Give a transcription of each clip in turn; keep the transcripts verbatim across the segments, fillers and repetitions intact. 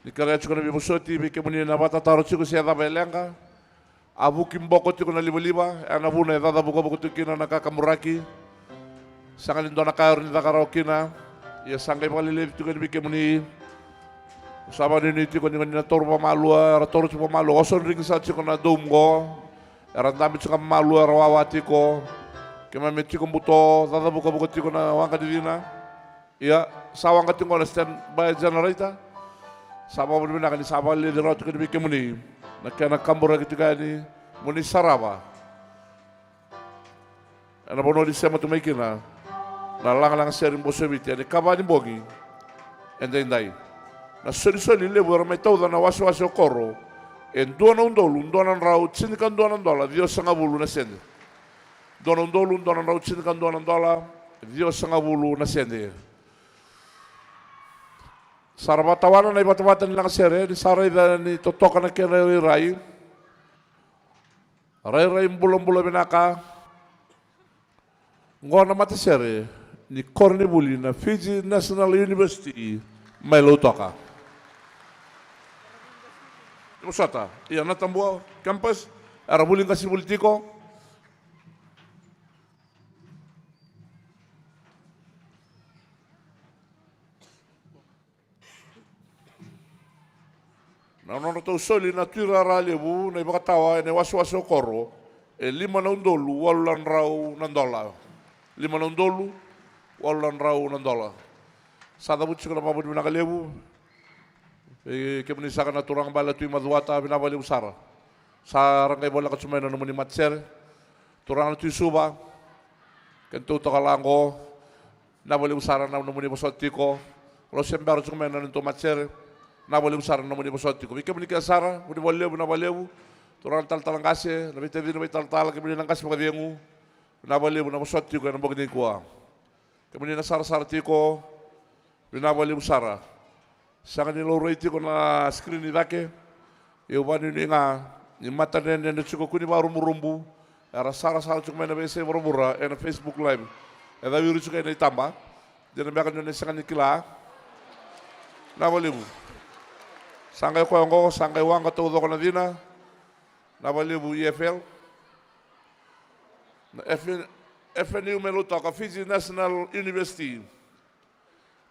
Ni kerea tiko na veivosoti vei kemuni na vakatataro tiko se cava e leqa. A vuki boko tiko na livaliva, e na vuna e cacavukavuka tiko kina na kakaburaki. Sega ni dua na ka e rawa ni caka rawa kina. Ia sa qai vakaleleci tiko yani vei kemuni. Sa vakanuinui tiko ni gone na toro vakamalua, era toro tiko vakamalua, oso rigi sa tiko na dome qo. Era dabe tiko vakamalua, era wawa tiko. Keimami tiko buto, cacavukavuka tiko na waqa ni cina. Ia, sa waqa tiko na standby generator. Sa vakavinavinaka ni sa vakaleleci rawa tiko yani vei kemuni. Na kena kaburaki tiko yani, mo ni sarava. E na vanua ni sema tu mai kina na lagalaga sere ni Bose o Viti, e na ikava ni bogi e daidai. Na solisoli levu era mai tauca na wasewase o Koro, e dua na udolu dua na drau tinikadua na dola ciwasagavulu na sede. Dua na udolu dua na drau tinikadua na dola ciwasagavulu na sede. Sa ra vakatawana na ivatavata ni lagasere, ni sa raica ni totoka na kena irairai. Rairai bulabula vinaka. Qo na matasere ni koronivuli na Fiji National University mai Lautoka. Ni vosota, ia Natabua campus, era vuli qasenivuli tiko. Na nodratou soli na tuirara levu na ivakatawa e na iwasewase o Koro, e lima na udolu walu na drau na dola. Lima na udolu walu na drau na dola. Sa cavuti tiko na vakavinavinaka levu. E, kemuni saka na turaga bale na Tui Macuata, vinaka vakalevu sara. Sa ra qai voleka tu mai na nomuni matasere. Turaga na Tui Suva, kena tou toka la qo. Vinaka vakalevu sara na nomuni vosota tiko. Rau se bera tiko mai na neitou matasere. Vinaka vakalevu sara na nomuni vosota tiko. Vei kemuni kece sara, vuni vakalevu, vinaka vakalevu. Turaga na talatala qase, na veitacini, veitalatala, kemuni na qase vakacegu. Vinaka vakalevu na vosota tiko e na bogi nikua. Kemuni na sarasara tiko, vinaka vakalevu sara. Sega ni laurai tiko na screen i cake. Ia au vakanuinui ga ni mata dredredre tiko, kua ni vakaruburubu. Era sarasara tiko mai na veiyasai vuravura e na Facebook Live. E cawiri tiko e na itaba. Dina beka ni o ni sega ni kila. Vinaka vakalevu. Sa qai koya oqo, sa qai waqa taucoko na cina. Vinaka vakalevu E F L. Na F N, F N U mai Lautoka, Fiji National University.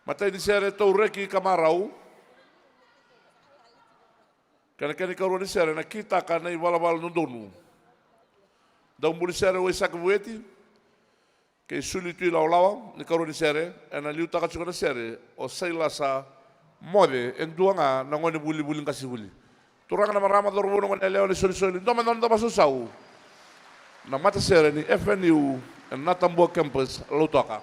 Matai ni sere, Taureki ka Marau. Kei na kena ikarua ni sere, Na Kitaka na iValavala Dodonu. Daubuli sere, Waisake Vueti kei Suli Tuilawalawa, ni karua ni sere, e na liutaka tiko na sere o Sailasa Moce, e dua ga na gone vuli, vuli qasenivuli. Turaga na marama, cauravou na goneyalewa, na isolisoli, dua mada na noda vakasausau. Na matasere ni F N U e na Natabua campus, Lautoka.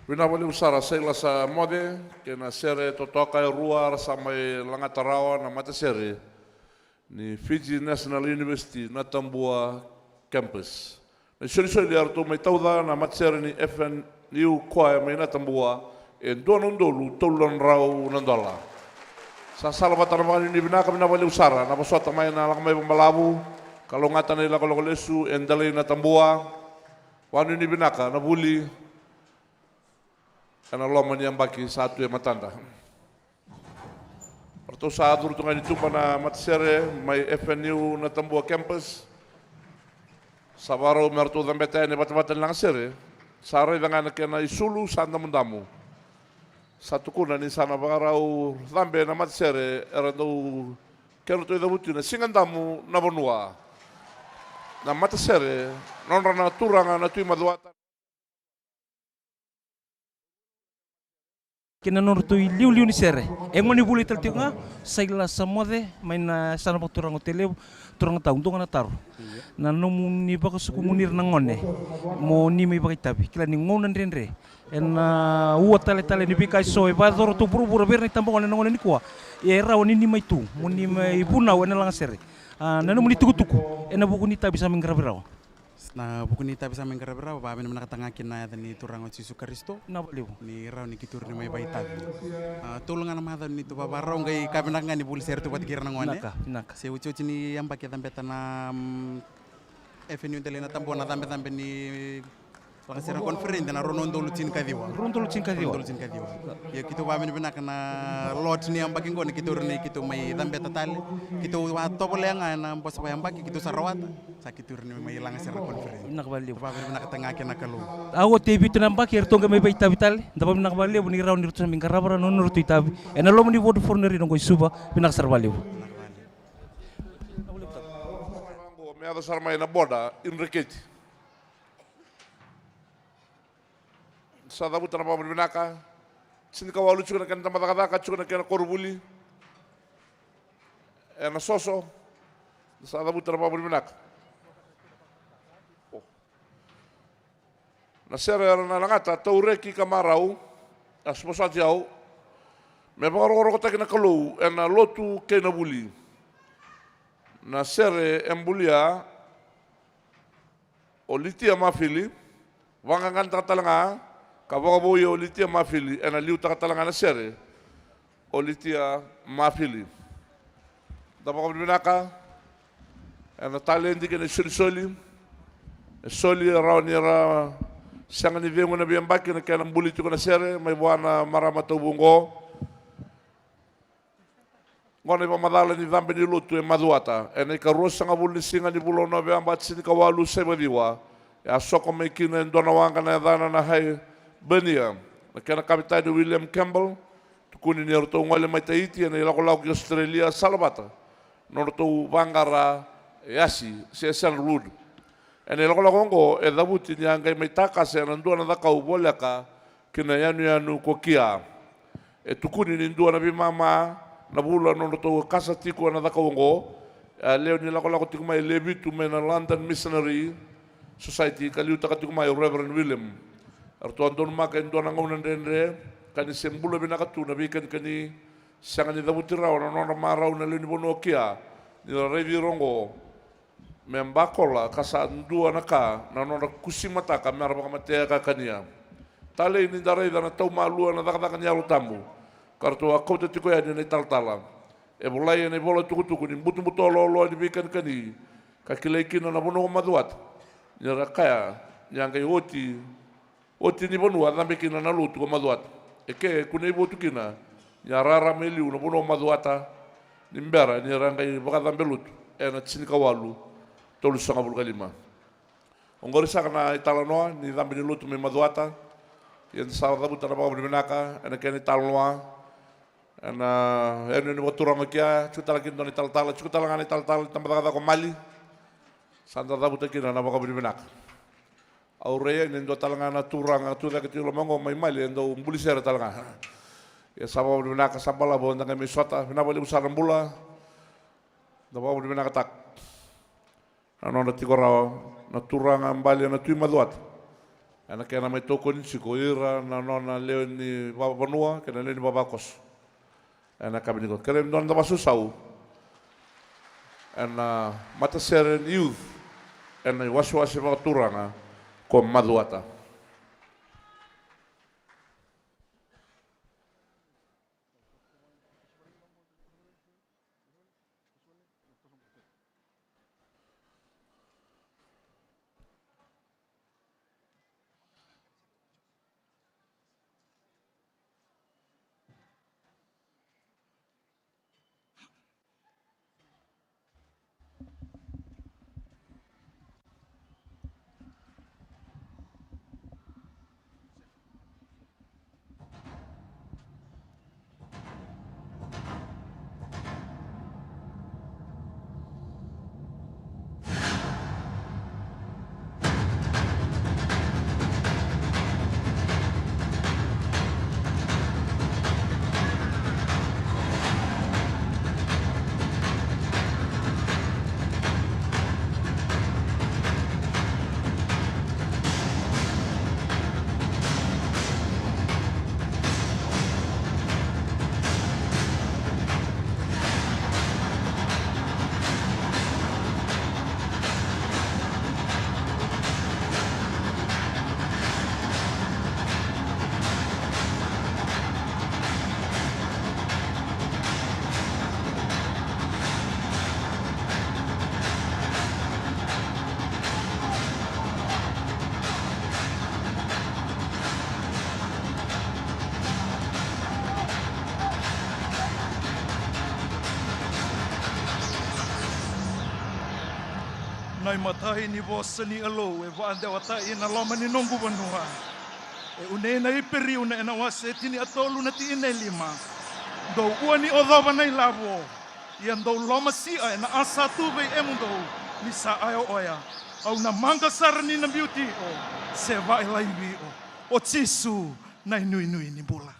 Vinaka vakalevu sara Sailasa Moce kei na sere totoka e rua ra sa mai lagata rawa na matasere ni Fiji National University Natabua Campus. Na isolisoli eratou mai tauca na matasere ni F N U Choir mai Natabua e dua na udolu tolu na drau na dola. Sa sala vata na vakanuinui vinaka, vinaka vakalevu sara na vosota mai na lako mai vakabalavu, kalougata na ilakolako lesu e Delai Natabua. Vakanuinui vinaka na vuli ena loma ni yabaki sa tu e matada. Ratou sa curu tu ga ni tuba na matasere mai F N U Natabua Campus. Sa vakarau me ratou cabeta yani vatavata ni lagasere. Sa raica ga na kena isulu sa damudamu. Sa tukuna ni sa na vakarau cabe na matasere era dau kedratou icavuti na Siga Damu na Vanua. Na matasere, nodra na turaga na Tui Macuata. Kei na nodratou iliuliu ni sere. E gone vuli tale tiko ga, Sailasa Moce, mai na yasana vakaturaga o Tailevu, turaga tau, dua ga na taro. Na nomuni vakasokumuni ira na gone, mo ni mai vakaitavi. Kila ni gauna dredre. Ena ua tale tale ni veika eso e vakayacora tu vuravura vei ira na itabagone ena gauna nikua. E rawa ni ni mai tu, mo ni mai vunau ena lagasere. A, na nomuni tukutuku, ena vuku ni itavi sa mai qaravi rawa. Na vuku ni itavi sa mai qaravi rawa, vakavinavinakataka ga kina na yaca ni Turaga o Jisu Karisito. Vinaka vakalevu. Ni rawa ni keitou rawa ni mai vakaitavi. A, tolu ga na macawa ni tu vavarau, qai ka vinaka ga ni vuli sere tu vata kei ira na gone. Vinaka, vinaka. Se otioti ni yabaki e cabeta na, mm, F N U Delai Natabua na cabecabe ni lagasere na conference na rua na udolu tinikaciwa. Rua na udolu tinikaciwa. Rua na udolu tinikaciwa. Ia keitou vakavinavinaka na lot ni yabaki qo ni keitou rawa ni keitou mai cabeta tale. Keitou vakatovolea ga ena bose vakayabaki, keitou sa rawata. Sa keitou rawa ni mai lagasere na conference. Vinaka vakalevu. Vakavinavinakataka ga kina na Kalou. A oti e vitu na yabaki eratou qai mai vakaitavi tale. Da vakavinavinaka vakalevu ni rawa ni ratou sa mai qarava na nodratou itavi ena loma ni Vodafone Arena qo i Suva. Vinaka sara vakalevu. Me yaco sara mai na boda i Dreketi. Sa cavuta na vakavinavinaka. Tinikawalu tiko na kena tabacakacaka, tiko na kena koronivuli ena soso. Sa cavuta na vakavinavinaka. Na sere era na lagata, Taureki ka Marau, a, sa vosoti au. Me vakarokorokotaki na Kalou ena lotu kei na vuli. Na sere e bulia o Litia Mafili, vaqaqanataka tale ga ka vakavouya o Litia Mafili, ena liutaka tale ga na sere o Litia Mafili. Da vakavinavinaka ena taledi kei na isolisoli. E soli e rawa ni ra sega ni cegu na veiyabaki na kena buli tiko na sere mai vua na marama tauvu oqo. Qo na ivakamacala ni cabe ni lotu e Macuata ena ikaruasagavulu ni siga ni vula o Noveba, tinikawalu saiva ciwa. E a soko mai kina e dua na waqa na yacana na Hibernia. Na kena kavetani o William Campbell. Tukuni ni ratou gole mai Tahiti ena ilakolako ki Australia, salavata na nodratou vaqara e yasi se sandalwood. Ena ilakolako oqo e cavuti ni a qai mai takase ena dua na cakau voleka ki na yanuyanu ko Kia. E tukuni ni dua na veimama na vula na nodratou kasa tiko ena cakau oqo. E a lewe ni lakolako tiko mai e lewe vitu mai na London Missionary Society ka liutaka tiko mai o Reverend William. Eratou a donumaka e dua na gauna dredre ka ni se bula vinaka tu na veikanikani. Sega ni cavuti rawa na nodra marau na lewe ni vanua o Kia ni ra raici ira oqo me bakola ka sa dua na ka na nodra kusimataka me ra vakamatea ka kania. Talei ni da raica na taumalua na cakacaka ni Yalo Tabu ka ratou a kauta tiko yani na italatala. E volai ena ivola tukutuku ni butobuto loaloa ni veikanikani ka kilai kina na vanua o Macuata ni ra kaya ni a qai oti oti ni vanua a cabe kina na lotu ko Macuata. E ke kunei votu kina ni a rarama e liu na vanua o Macuata ni bera ni ra qai vakacabe lotu ena tinikawalu tolusagavulu ka lima. Oqori saka na italanoa ni cabe ni lotu mai Macuata. Ia da sa cavuta na vakavinavinaka ena kena italanoa ena yanuyanu vakaturaga o Kia. Tiko tale kina dua na italatala, tiko tale ga na italatala ni tabacakacaka o Mali. Sa da cavuta kina na vakavinavinaka. Au raica ni dua tale ga na turaga tu cake tu i loma oqo mai Mali e dau buli sere tale ga. Ia sa vakavinavinaka, sa balavu da qai mai sota. Vinaka vakalevu sara na bula. Da vakavinavinakataka na nodra tiko rawa na turaga Bale na Tui Macuata. Ena kena mai tokoni tiko ira na nona lewe ni vavanua kei na lewe ni vavakoso. Ena kavini ko kerei me nona vasuasau ena matasere ni youth ena iwasewase vakaturaga ko Macuata. Na imatai ni vosa ni Alou e vakadewataki ena loma ni noqu vanua. E unei na Iperiu na ena wase e tinikatolu na tikina e lima. Dou ua ni ocova na ilavo, ia dou lomasiʻa ena asa tu vei emudou, ni sa aya oya. Au na maqa sara ni na biuti iko, se vaelaivi iko. O Jisu na inuinui ni bula.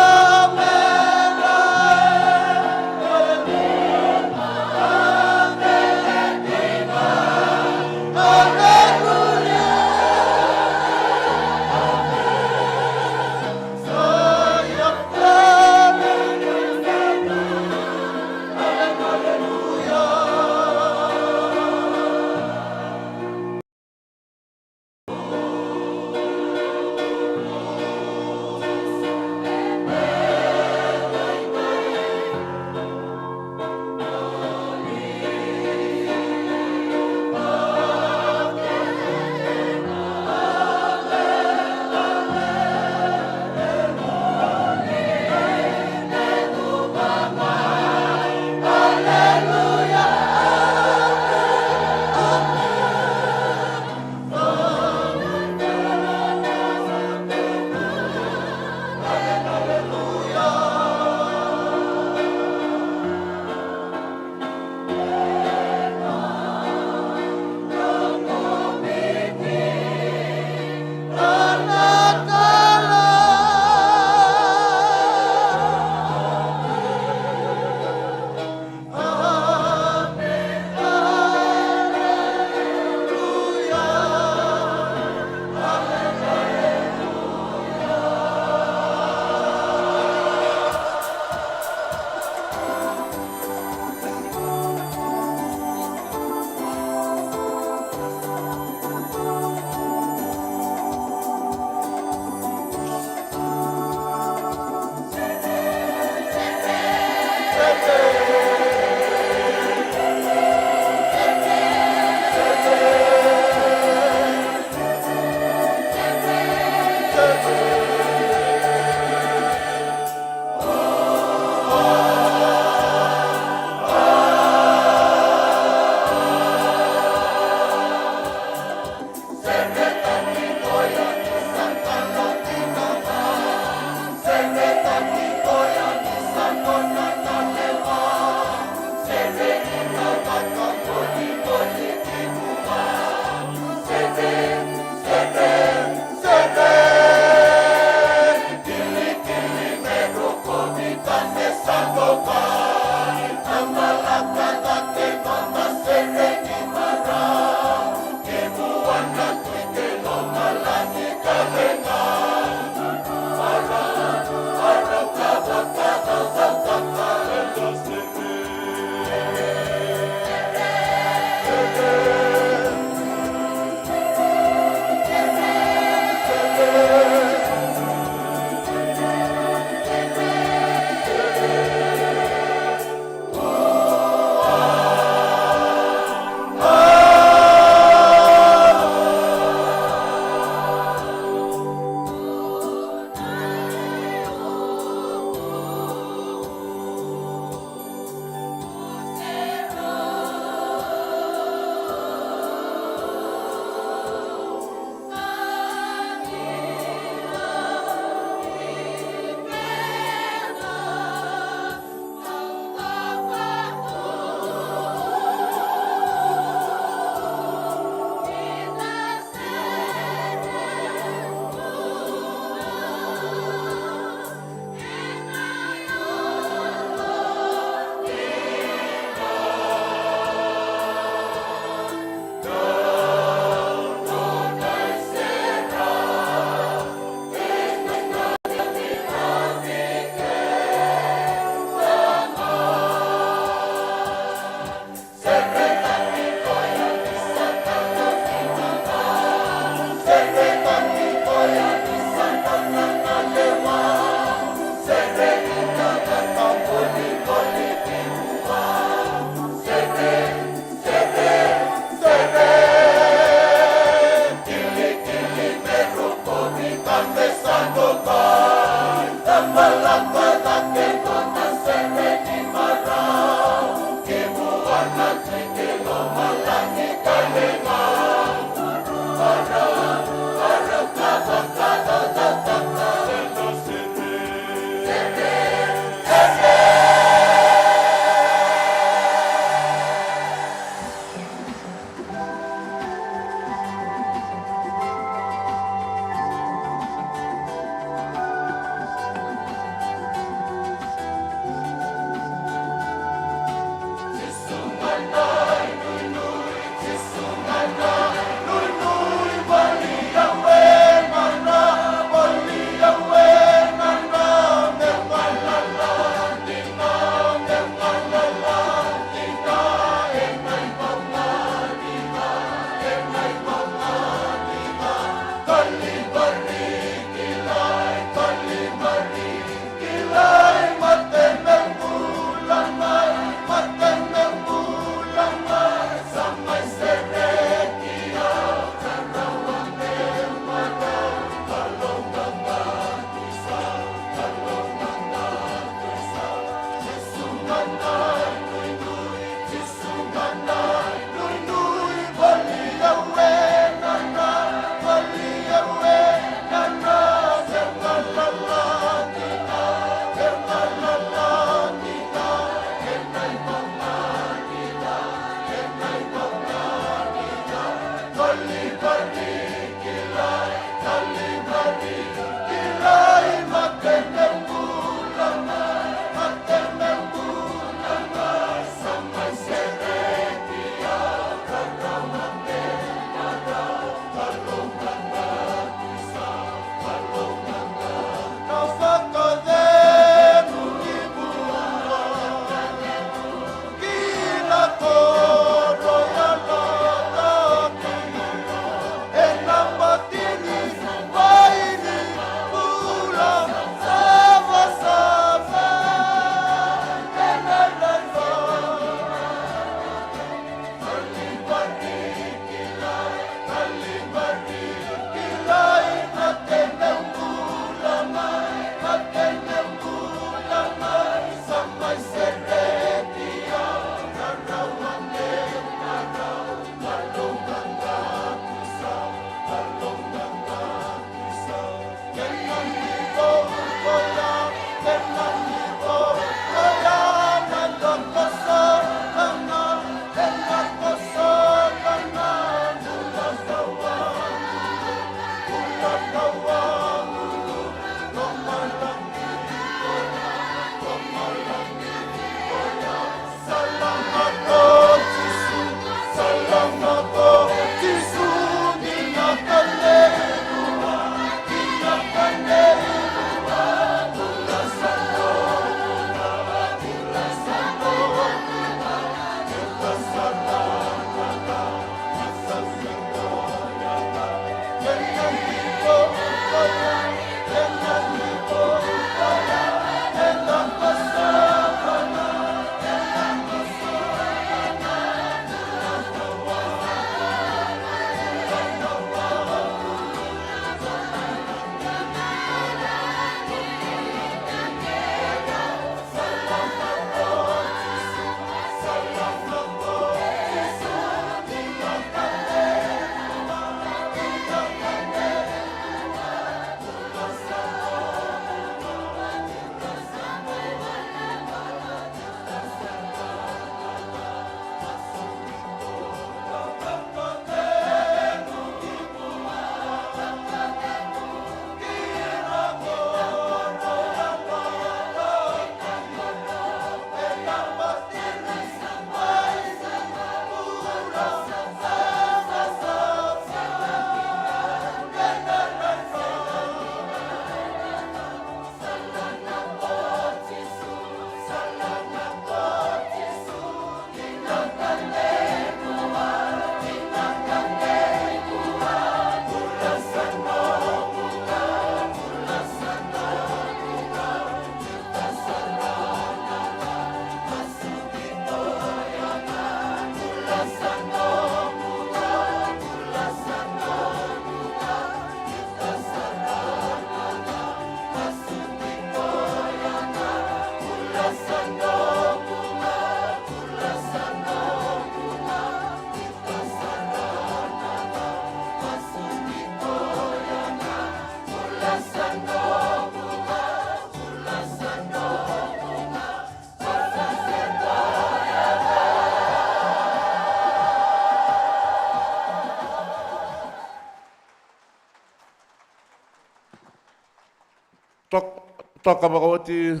Tok-, toka vakaoti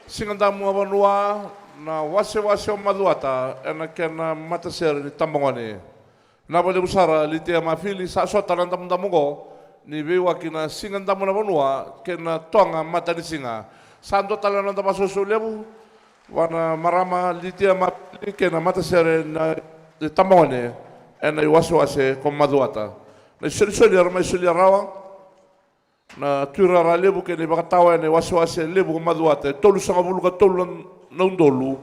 Siga Damu a Vanua, na wasewase o Macuata ena kena matasere ni tabagone. Vinaka vakalevu sara Litia Mafili, sa sota na damudamu oqo ni veiwaki na Siga Damu na Vanua kei na Toga Matanisiga. Sa dua tale na noda vakasausau levu vua na marama Litia Mafili kei na matasere na, ni tabagone ena iwasewase ko Macuata. Na isolisoli era mai solia rawa na tuirara levu kei na ivakatawa ena iwasewase levu ko Macuata, e tolusagavulu ka tolu na udolu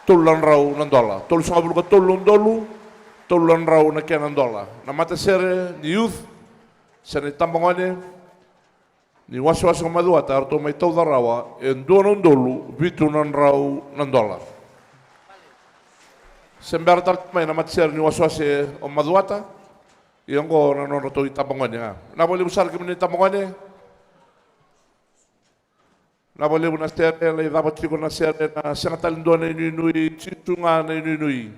tolu na drau na dola. Tolusagavulu ka tolu na udolu tolu na drau na kena dola. Na matasere ni youth se na itabagone ni wasewase ko Macuata, eratou mai tauca rawa e dua na udolu vitu na drau na dola. Se bera tale tu mai na matasere ni wasewase o Macuata, ia oqo na nodratou itabagone ga. Vinaka vakalevu sara kemuni na itabagone. Vinaka vakalevu na sere, lai cava tiko na sere, na sega tale dua na inuinui, Jisu ga na inuinui.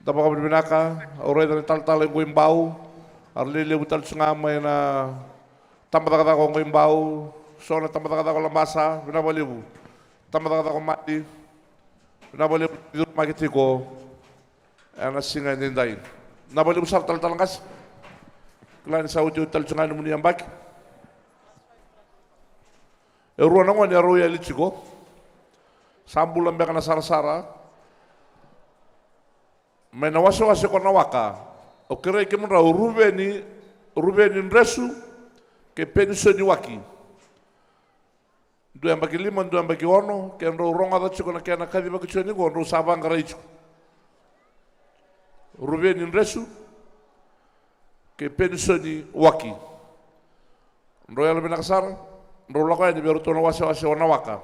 Da vakavinavinaka, au raica na italatala i Qobau, era lelevu tale tu ga mai na tabacakacaka o Qobau, so na tabacakacaka o Labasa, vinaka vakalevu. Tabacakacaka o Mati, vinaka vakalevu, ni curumaki tiko ena siga edaidai. Vinaka vakalevu sara talatala qase. Kila ni sa otioti tale tu ga na nomuni yabaki. E rua na gone erau yali tiko. Sa bula beka na sarasara. Mai na wasewase ko Nawaka. Au kerei kemudrau Ruveni, Ruveni Dresu kei Penisoni Waki. Dua yabaki lima, dua yabaki ono, kedrau rogoca tiko na kena kacivaki tiko ni qo, drau sa vaqarai tiko. Ruveni Dresu kei Penisoni Waki. Drau yalovinaka sara, drau lako yani vei iratou na wasewase o Nawaka.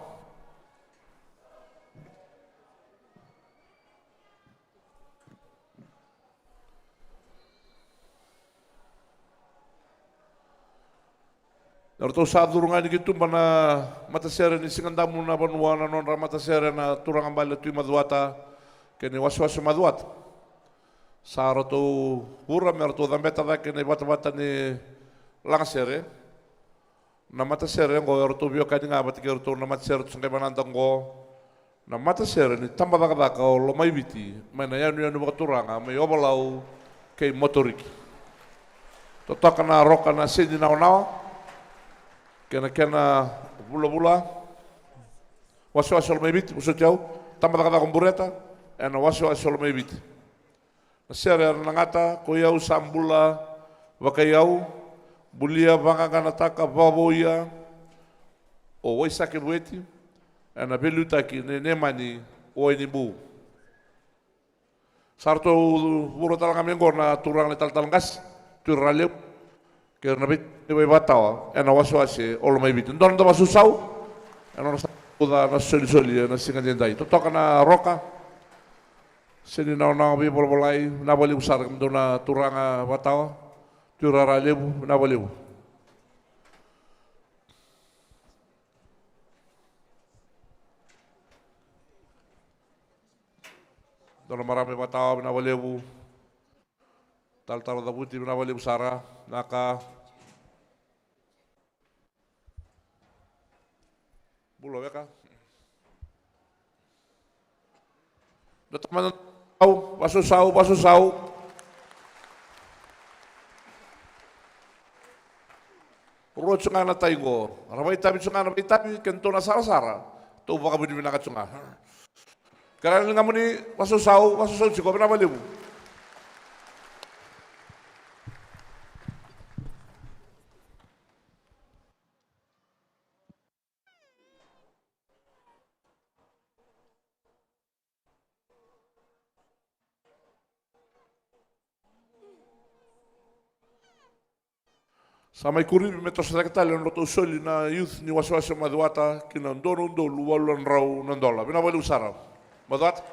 Eratou sa curu ga yani ki tuba na matasere ni Siga Damu na Vanua, na nodra matasere na turaga bale Tui Macuata kei na iwasewase Macuata. Sa ratou vura me ratou cabeta cake na ivatavata ni lagasere. Na matasere oqo eratou veiwekani ga vata kei iratou na matasere tu sa qai vanada oqo. Na matasere ni tabacakacaka o Lomaiviti mai na yanuyanu vakaturaga mai Ovalau kei Moturiki. Totoka na roka na seni nawanawa kei na kena vulavula. Wasewase o Lomaiviti, vosoti au. Tabacakacaka o Bureta ena wasewase o Lomaiviti. Na sere era na gata, Ko i au sa bula vakai au, bulia vaqaqanataka vakavouya o Waisake Vueti, ena veiliutaki nei Nemani Wainibu. Sa ratou vura tale ga mai oqo na turaga na italatala qase, Tui Ralevu, kei ira na vei, vei Vatawa ena wasewase o Lomaiviti. Dua na noda vakasausau ena nona sa kuca na solisoli ena siga edaidai. Totoka na roka, seni nawanawa veivolavolai, vinaka vakalevu sara kemudou na turaga Vatawa, Tui Ralevu, vinaka vakalevu. Dua na marama i Vatawa, vinaka vakalevu. Talatala Cavuti, vinaka vakalevu sara. Vinaka. Bula weka. Dua tale mada, vakasausau, vakasausau. Rua tu ga na tai qo. Ra vakaitavi tu ga na vakaitavi, kedatou na sarasara, tou vakavinavinaka tu ga. Kerea na ligamuni, vakasausau, vakasausau tiko, vinaka vakalevu. Sa mai kurivi me toso cake tale na nodratou soli na youth ni wasewase o Macuata ki na dua na udolu walu na drau na dola. Vinaka vakalevu sara. Macuata.